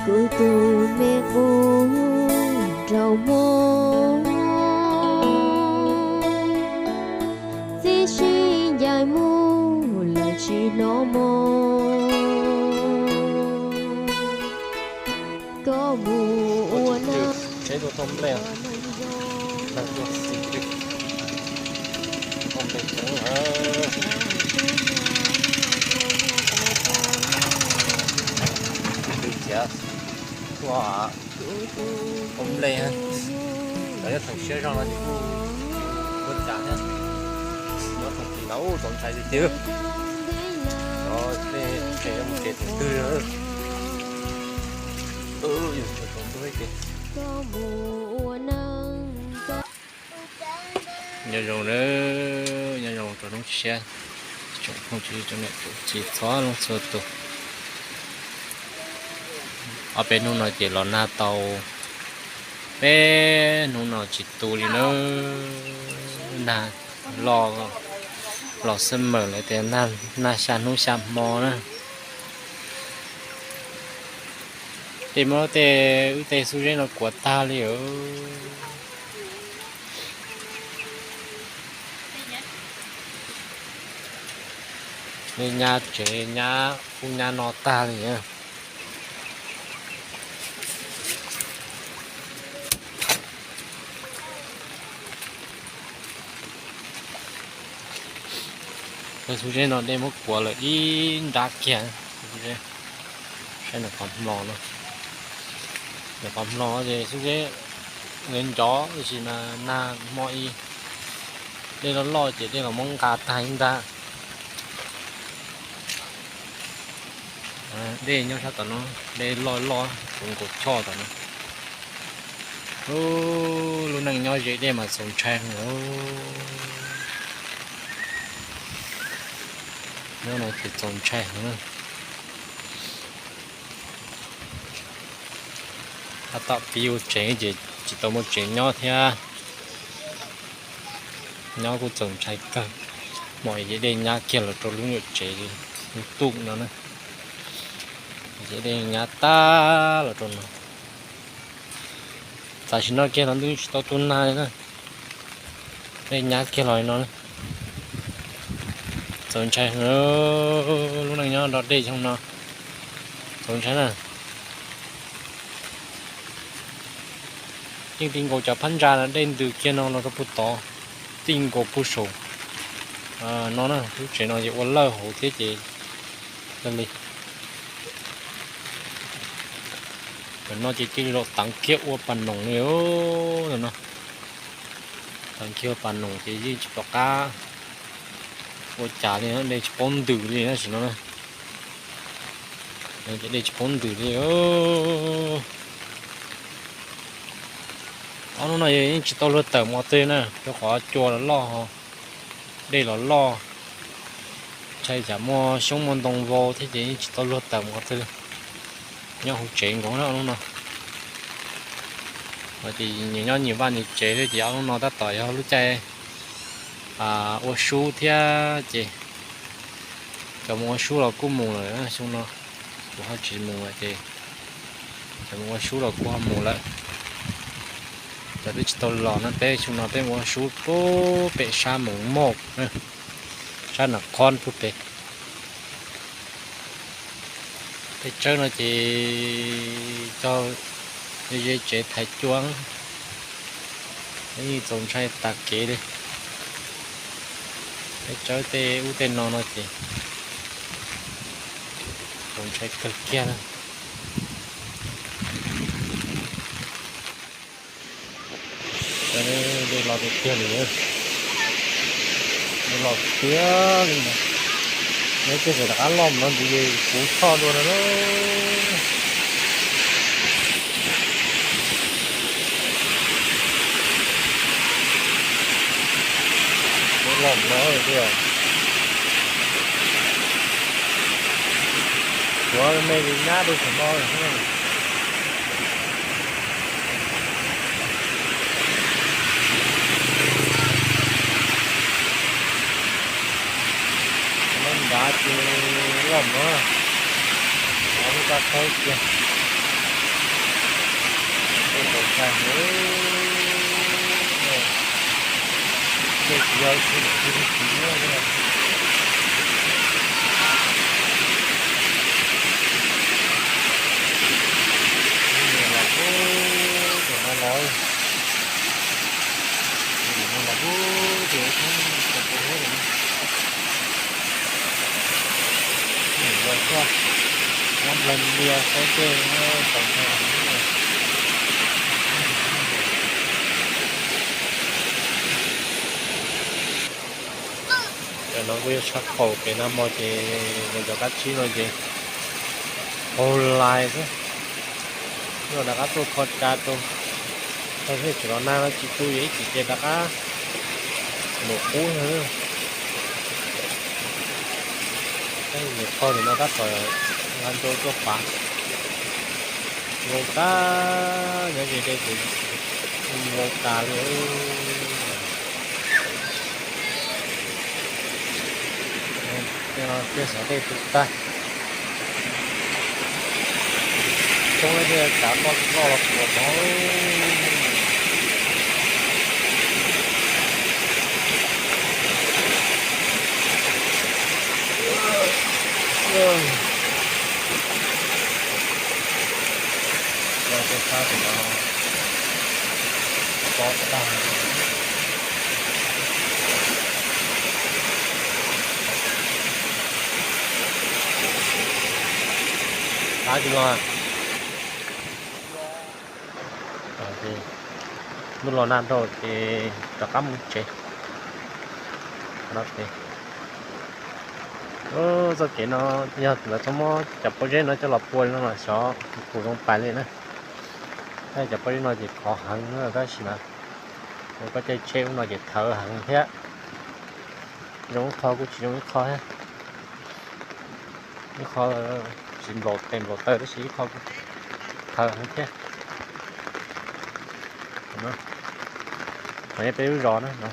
Kuv tus me qub nraug muag, txib sib ncaim mus lawm tsis hnov mog. Koj mus ua neej, ua nplej, cov nyob thaum siab zog no ces kuj ua cas thiab. Nyob thaum tim no ub txaus ntshai tiag tiag. Cov tej tsev mus tsev thaum twg, yus tsev thaum twg ces nyob zoo, nyob zoo rau hnub tshiab, tsoom phooj ywg tsoom niam tsoom txiv txhua leej txhua tus. Ob peb hnub no ces los nag tau, peb hnub no tsis tu li na, nag loj, los summer lawm tias nag xya hnub xya hmo na. Tej muab tej, wb tej xub zeb no kuav tag li os. Nej nyab tsev nyab ub nyab no tag li na. Cov xub zeb no dej muab kuav lawm ib nrab kiag. Saib nws qhov hmo no, nws qhov hmo ces xub zeb nws ncov tab sis mas nag hmo ib, dej loj loj ces dej los muab nqa tag ib nrab. Dej nyob sab tom no, dej loj loj tsuas nkaus choj tom no. Lub neej nyob ze dej mas txaus ntshai heev. Nyob no ces txaus ntshai heev. Tab tom pib ua tsev ces tsis tau muaj tsev nyob thiab. Nyob kuj txaus ntshai kawg. Hmo ib ces dej nyab kiag los rau lub nyuam tsev, lub tuj no na. Ces dej nyab tag los rau no. Tam sim no kiag los ntuj tsis tau tu nag li na. Dej nyab kiag los li no. Txaus ntshai, lub neej nyob nrog dej xyoo no txaus ntshai na. Yeej ti nkaus cov phab ntsa no dej ntws kiag no los rau puag tod, ti nkaus puag saum no na. Lub tsev no ces ua lawj hauv thiab ces li. Tam no ces cia li los teev kiag ua pas noog li no. Teev kiag ua pas noog ces yeej tsis pom qab ua cas li, dej tsis paub ntws li tab sis no na. Ces dej tsis paub ntws li. Ob hnub no yeej tsis tau luag tawm mus qhov twg na, rau qhov cua los loj, dej los loj, ntshai tsam muaj xyoob muaj ntoo vau thiab ces yeej tsis tau luag tawm mus qhov twg li. Nyob hauv tsev nkaus na ob hnub no. Ces nyias nyob nyias vaj nyias tsev thiab ces ob hnub no tab tom yog lub caij ua sub thiab ces cov mus ua sub los kuj mus lawm xyoo no. Kuv ho tsis mus lawm ces cov mus ua sub los kuj ho mus lawm. Cov twb tsis tau los no peb xyoo no peb mus ua sub pub pem sab Moos Mauj, sab Nas Khoos pub pem. Peb tsawb no ces cog ze tsev thaiv cua, yeej txaus ntshai tas kev li. Peb tsawb tej ub tej no no ces txaus ntshai kawg kiag na. Dej los tiag tiag li, dej los tiag li no. Neb tej zaum rov qab loj mus no ntxiv kuv choj dua no. Dej los no tiag. Tuav me li nyab rau saum no. Nov nrad ces loj mov, nov lub kab thaub kiag. Tau ntshai heev. Dej tsis yog ib tug niam txiv tsis muab li. Niam los ub, niam no los, niam no los ub, ces ub, tau tua huab li. Niam los txog, nyob nplog liaj saib dej, tau ntshai heev. Cov no kuj yog tshaj qaum pem nag hmo ces cov kab tsib no ces haus lais xwb. Luag rov qab tuaj kho tsa rau, tau thiaj tseem los nag no tsis tu, yog ib chim ces rov qab num qub no. Tab sis niam pog nim no tab tom nqa ncau tuaj pav, zoo tas, nyob ze dej ces zoo tas li. Tej no tiaj xov dej tu tag. Toob tiaj tsav loj tsis loj los puas mov. Tej sab tim no pob tag. Qab tsis los. Ntuj los nag nrau ces rov qab mus tsev. Txoj kev no yog lawv txhob muab cov pob zeb no coj los pua li no los xyov puas zoo pais li na. Cov pob zeb no ces khov heev na, tab sis mas koj caij tsheb ub no ces thawv heev thiab. Zoo ib qho kuj tsis zoo ib qho thiab. Ib qho tsis nplaum tes nplaum taw tab sis ib qho kuj thawv heev thiab. Qhov no peb lub zos na,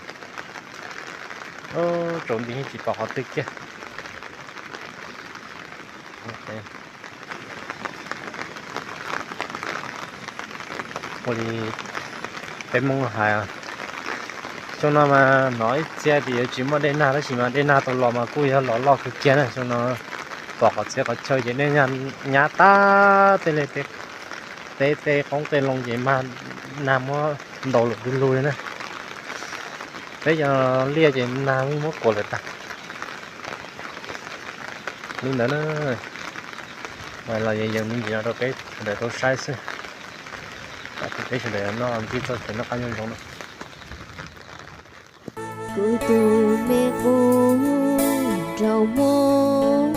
tsaus nti tsis pom qhov twg kiag. Ua li peb Hmoob hais, xyoo no mas hnov ib txhia tias yuav tsis muaj dej nag tab sis mas dej nag tau los mas kuj yog los loj kawg kiag na. Xyoo no pom qhov txhia qhov chaw ces dej nyab tab tej li, tej tej qoob tej loo ces mag nag muab ntaus lawm du lug li na. Peb cov liaj ces nag muab kuam lawm tag. Li ntawd na, los yees me ntsis no rau peb sawv daws tau saib xwb. Peb sawv daws noj ntsib txoj kev noj qab nyob zoo na. Kuv tus me qub nraug Hmoob,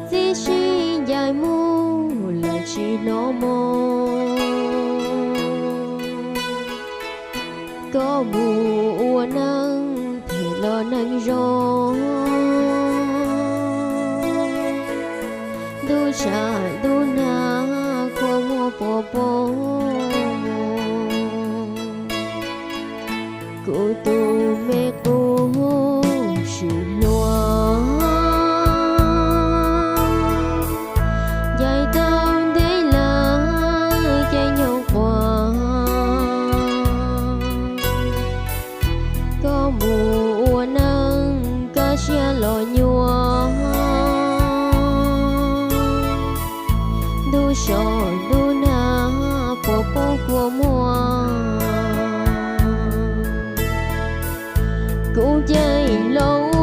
txiv sib ncaim mus lawm tsis hnov moo. Koj mus ua neej them los neeg zoo, ntuj tshav ntuj nag kua muag puas poob. Kuv tus me qub swm hluas, ncaim tau ntev lawm ces nyob quas. Koj mus ua neej kaj siab los nyuaj, ntuj so ntuj nag puas poob kua muag. Kuv ces hlob